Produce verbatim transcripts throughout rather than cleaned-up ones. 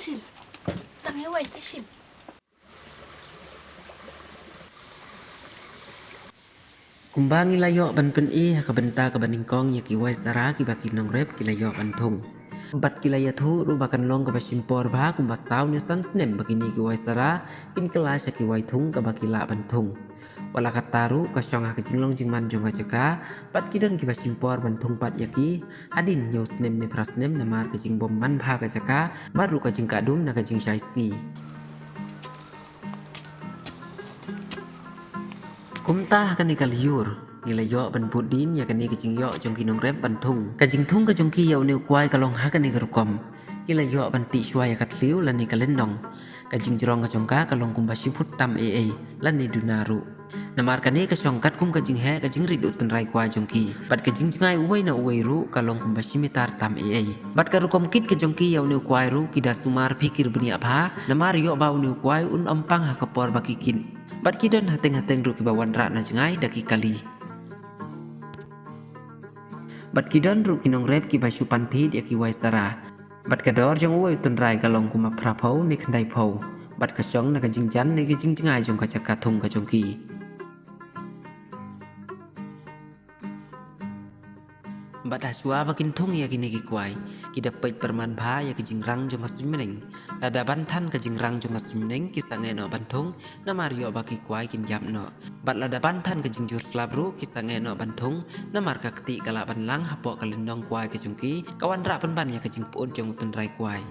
Sim. Tang ïa wai te sim. Kumba ngi la ïoh ban pyni ha ka bynta kaba nyngkong ïa ki wai sara kiba ki nongrep ki la ïoh ban thung. Bad ki la ïathuh ruh ba kan long kaba shim por bha kumba saw ne san snem ba kine ki wai sara kin kylla sha ki wai thung kaba ki lah ban thung. Wat la katta ruh ka shong ha ka jinglong jingman jong ka jaka, bad ki don kiba shim por ban thung pat ïa ki hadien hynñiew snem ne phra snem namar ka jingbymman bha ka jaka bad ruh ka jingkah dum na ka jingshai sngi. Kumta ha kane ka lyiur ngi la ïoh ban bud dien ïa kane ka jingïoh jong ki nongrep ban thung. Ka jingthung ka jong ki ïa une u kwai ka long ha kane ka rukom. Ki la ïoh ban tih shuwa ïa ka thliew lane ka lynnong. Ka jingjrong ka jong ka ka long kumba shi phut tam ei ei lane duna ruh. Namar kane ka shong katkum ka jingheh ka jingrit u tynrai kwai jong ki. Bad ka jingjngai uwei na uwei ruh ka long kumba shi mitar tam ei ei. Bad ka rukom kit ka jong ki ïa une u kwai ruh ki da sumar phikir bniah bha, namar ïoh ba une u kwai un ym pang ha ka por ba ki kit. Bad ki don hateng hateng ruh kiba wanrah na jngai da ki kali. Bad ki don ruh ki nongrep kiba shu pan thied ïa ki wai sara. Bad ka dor jong uwei u tynrai ka long kumba phra phew ne khyndai phew. Bad ka shong na ka jingjan ne ka jingjngai jong ka jaka thung ka jong ki. Bad ha shuwa ba kin thung ïa kine ki kwai, ki da peit pyrman bha ïa ka jingrang jong ka suiñ bneng. Lada ban than ka jingrang jong ka suiñ bneng ki sangeh noh ban thung, namar ïoh ba ki kwai kin ïap noh. Bad lada ban than ka jingjur slap ruh ki sangeh noh ban thung, namar ka kti ka lah ban lang hapoh ka lynnong kwai ka jong ki, ka wanrah pynban ïa ka jingpyut jong u tynrai kwai.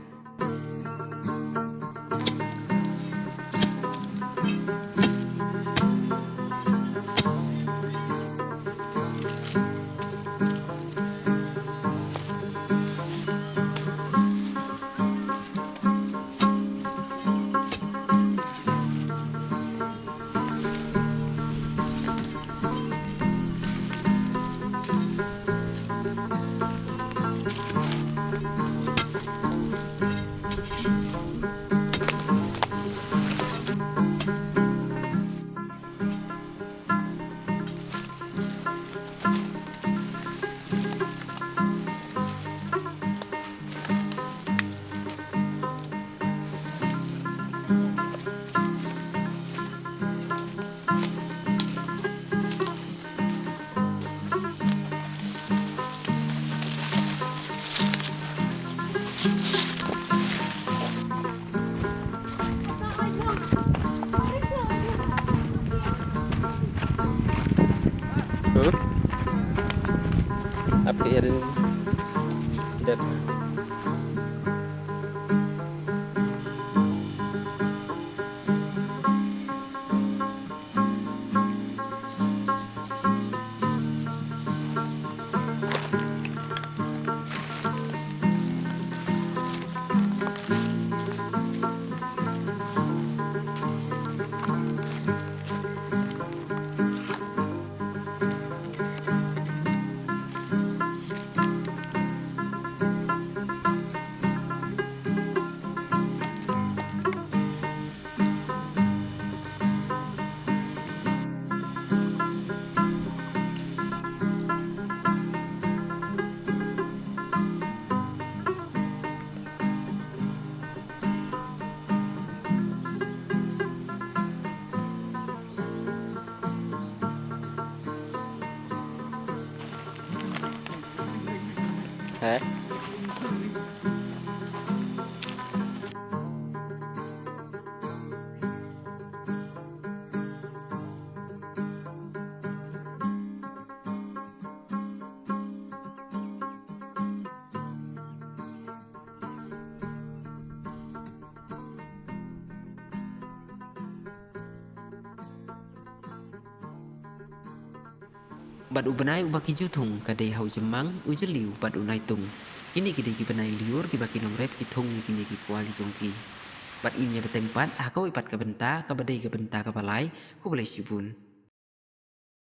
Bad u bnai uba ki ju thung ka dei ha u Jymmang, u Jylliew bad u Naitung. Kine ki dei ki bnai lyiur kiba ki nongrep ki thung ïa kine ki kwai ki jong ki. Bad ngin ïa bteng pat ha kawei pat ka bynta kaba dei ka bynta kaba lai. Khublei shibun.